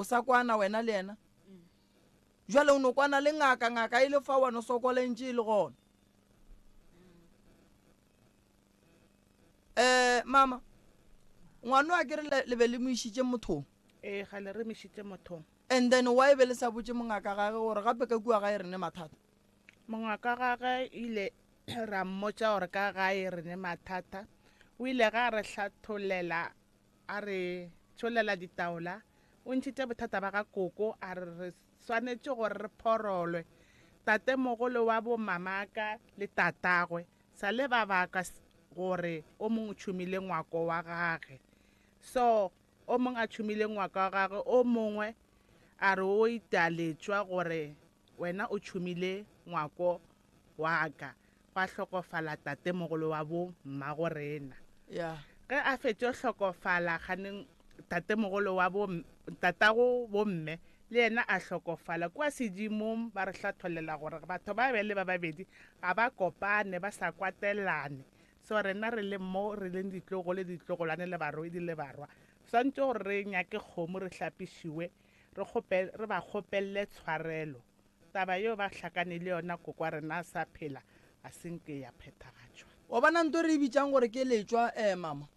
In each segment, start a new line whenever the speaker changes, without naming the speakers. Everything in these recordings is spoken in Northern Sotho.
O sa kwana wena le yena? Jwale o no kwana le ngaka, ngaka e le fa wa no sokola e ntše e le gona. Eh, mama, ngwano a ke re le be le mo išitše mothong.
Ee, gale re mo išitše mothong.
And then why be le sa botše mongaka gage gore gape ka kua gae re ne mathata?
Mongaka gage ile ra mmotša gore ka gae re ne mathata. O ile ga re hlathollela a re tšhollela ditaola. O ntšhitše bothata ba ga koko a re re swanetše gore re phorolwe. Tatemogolo wa bo mamaka le tatagwe sa le ba baka gore o mongwe o tšhumile ngwako wa gage. So o mongwe a tšhumile ngwako wa gagwe, o mongwe a re o italetšwa gore wena o tšhumile ngwako wa ka. Gwa hlokofala tatemogolo wa bo mmago rena.
Yeah.
Ge a fetšo hlokofala kganeng tatemogolo wa bo tatago bo mme le yena a hlokofala. Kua sedimong ba re hlathollela gore batho ba bjale ba babedi ga ba kopane, ba sa kwatelane. So rena re le mo re leng ditlogolo, ditlogolwane le barwedi le barwa, swantše gore re nyake kgomo re hlapišiwe, re kgope, re ba kgopelele tshwarelo. Taba yeo ba hlakane le yona kokwa rena a sa phela ga se nke ya phethagatšwa.
Wa bona nto re e bitšang gore ke letšwa, eh, mama?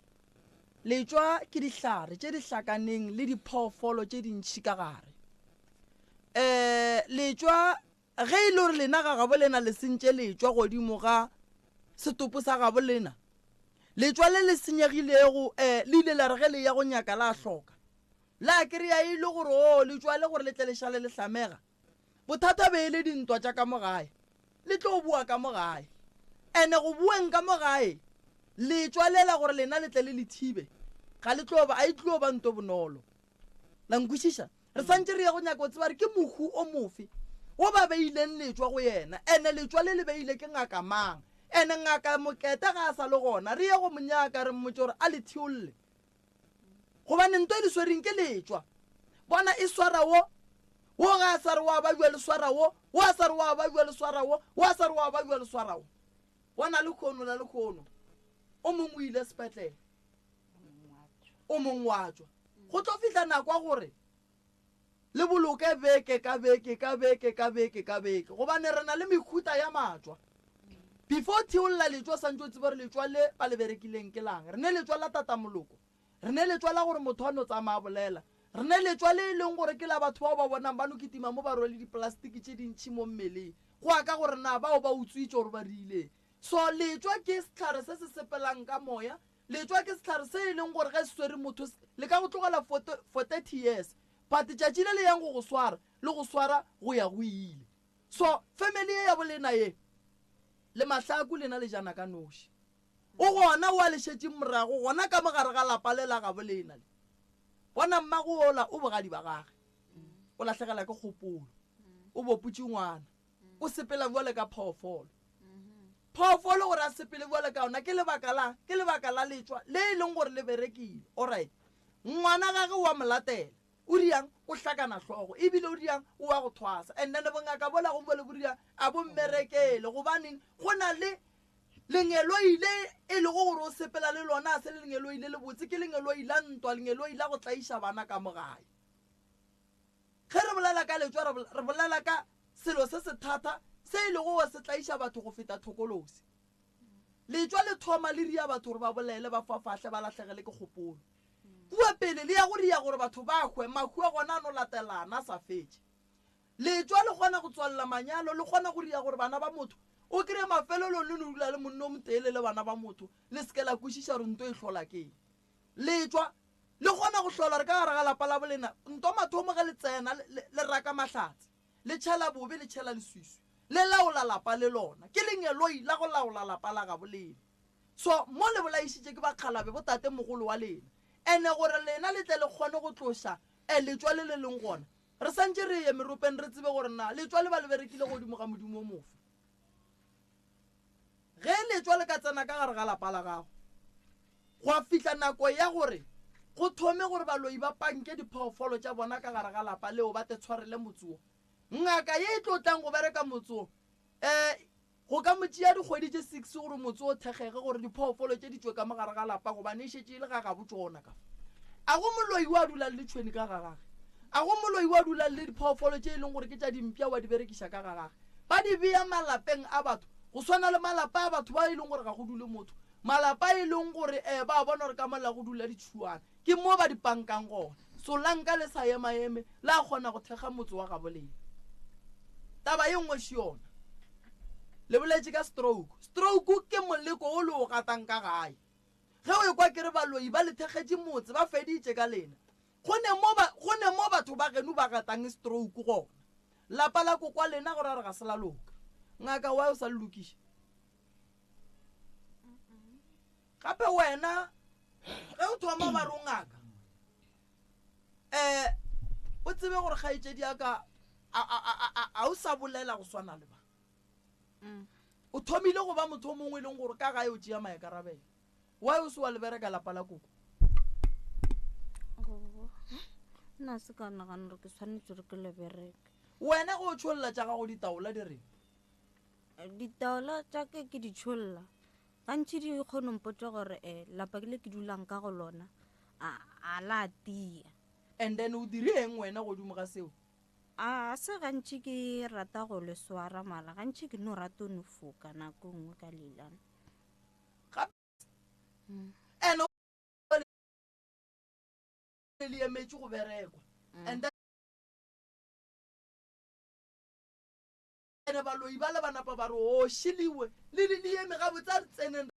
Letšwa ke dihlare tše di hlakaneng le diphoofolo tše dintši ka gare. Eh, letšwa, ge e le gore lena ga gabo lena le sentše letšwa godimo ga setopo sa gabo lena, letšwa le le senyegilego, eh, le ile la re ge le ya go nyaka la hloka. La kry-a e le gore o le tšwale gore le tle le šale le hlamega. Bothata be e le dintwa tša ka mo gae. Le tlo boa ka mo gae. Ene go boeng ka mo gae, le tšwalela gore lena le tle le le thibe, ga le tlo ba, a e tlo ba nto bonolo. La nkwešiša? Re santše re ye go nyaka go tseba gore ke mohu o mofe wo ba beileng letšwa go yena, ene letšwa le le beile ke ngaka mang. Ene ngaka Mokete ga a sa le gona, re ye go mo nyaka re mmotše gore a le thiolle. Gobane nto e le swereng ke letšwa. Bona e swara wo, wo ga a sa re wa ba jwa le swara wo, wo a sa re wa ba jwa le swara wo, wo a sa re wa ba jwa le swara wo. Bona lekhono la lekhono, o mongwe o ile sepetlele, o mongwe wa tšwa. Go tlo fihla nako ya gore le boloke beke ka beke ka beke ka beke ka beke, gobane re na le mehuta ya matšwa. Before theolla letšwa santše o tsebe gore letšwa le ba le berekileng ke lang. Re ne letšwa la tatamoloko, re ne letšwa la gore motho a no tsamaya a bolela, re ne letšwa le e leng gore ke la batho bao ba bonang ba no kitima mo ba rwele diplastiki tše dintši mo mmeleng, go ya ka gore na bao ba utswitše or ba rileng. So letšwa ke sehlare se se sepelang ka moya, Letšwa ke sehlare se e leng gore ge se swere motho le ka go tlogela for, for 30 years but tšatši le le yang go go swara le go swara go ya go ile. So family ye ya bolena ye le mahlaku lena le jana ka noši. O gona o a le šetšeng morago gona ka mogare ga lapa le la gabo lena le. Bona mmago ola o bogadi ba gage. O lahlegela ke kgopolo. O bopotše ngwana. O sepela bjale ka phoofolo. Phoofolo gore a sepele bjale ka yona ke lebaka la, ke lebaka la letšwa le e leng gore le berekile. Alright. Ngwana gage o a mo latela. O riang? O hlakana hlogo. Ebile o riang? O wa go thwasa. And then bongaka bola go bjale bo riang? A bo mmerekele. Gobaneng? Go na le lengeloi le e lego gore o sepela le lona, a se le lengeloi le lebotse, ke lengeloi la ntwa, lengeloi la go tlaiša bana ka mo gae. Ge re bolela ka letšwa, re bolela ka selo se se thata se e lego gore se tlaiša batho go feta thokolosi. Letšwa le thoma le ria batho gore ba bolele, ba fafahle, ba lahlegele ke kgopolo. Kua pele le ya go ria gore batho ba hwe, mahu a gona a no latelana a sa fetše. Letšwa le kgona go tswalela manyalo, le kgona go ria gore bana ba motho, o kry-e mafelelong le no dula le monna o motee le le bana ba motho, le se ke la kwešiša gore nto e hlola ke eng. Letšwa le kgona go hlola re ka gare ga lapa la bolena nto mathomo ge le tsena le, le, le raka mahlatse, le tšhela bobe, le tšhela leswiswi, le laola lapa le lona. Ke lengeloi la go laola lapa la gabo lena. So mo le bolaišitše ke bakgalabe bo tate mogolo wa lena. Ene gore lena le tle le kgone go tloša e letšwa le le leng gona, re santše re ye meropeng re tsebe gore na letšwa le ba le berekile godimo ga modimo o mofe. Ge letšwa le ka tsena ka gare ga lapa la gago, gwa fihla nako ya gore go thome gore baloi ba panke diphoofolo tša bona ka gare ga lapa leo ba te tshwarele motse wo. Ngaka ye e tlo tlang go bereka motse wo, um go ka mo tšea dikgwedi tše six gore motse o thekgege gore diphoofolo tše di tšwe ka mo gare ga lapa gobane e šetše e le ga gabo tšona ka fa. A go moloi wo a dulang le tšhweni ka ga gage? A go moloi wa dulang le diphoofolo tše e leng gore ke tša dimpša wa di berekiša ka ga gage. Ba di bea malapeng a batho, go swana le malapa a batho ba e leng gore ga go dule motho, malapa a e leng gore um ba bona gore ka mola go dula ditšhuana, ke mo ba di pankang gona. Solanka le sa emaeme la kgona go thekga motse wa gabo lena. Taba ye nngwe še yona. Le boletše ka stroke. Stroke ke moleko o le o gatang ka gae. Ge o ekwa ke re baloi ba le thekgetše motse, ba feditše ka lena. Go ne mo ba, go ne mo batho ba geno ba gatang stroke gona. Lapa la kokwa lena go ra re ga se la loka. Ngaka why o sa le lokiše? Gape wena ge o thoma ba re o ngaka, eh o tsebe gore kgaetšedi ya ka a, a, a, a, a o sa bolela go swana le ba. O thomile go ba motho o mongwe e leng gore ka gae o tšea maikarabelo. Why o se wa le bereka lapa la koko?
Nna se ka nagana gore ke swanetše gore ke le bereke.
Wena ge o tšholla tša gago ditaola di reng?
Ditaola tša ke ke di tšholla gantši di kgone mpotša gore um lapa ke le ke dulang ka go lona a la tia.
And then o dire eng wena godimo ga seo?
A se gantši ke rata go le swara mara gantši ke no rata no foka nako e nngwe ka leilane.
And le emetše go berekwa and then baloi ba le ba napa ba re o šiliwe le le eme gabotse a re tseneng.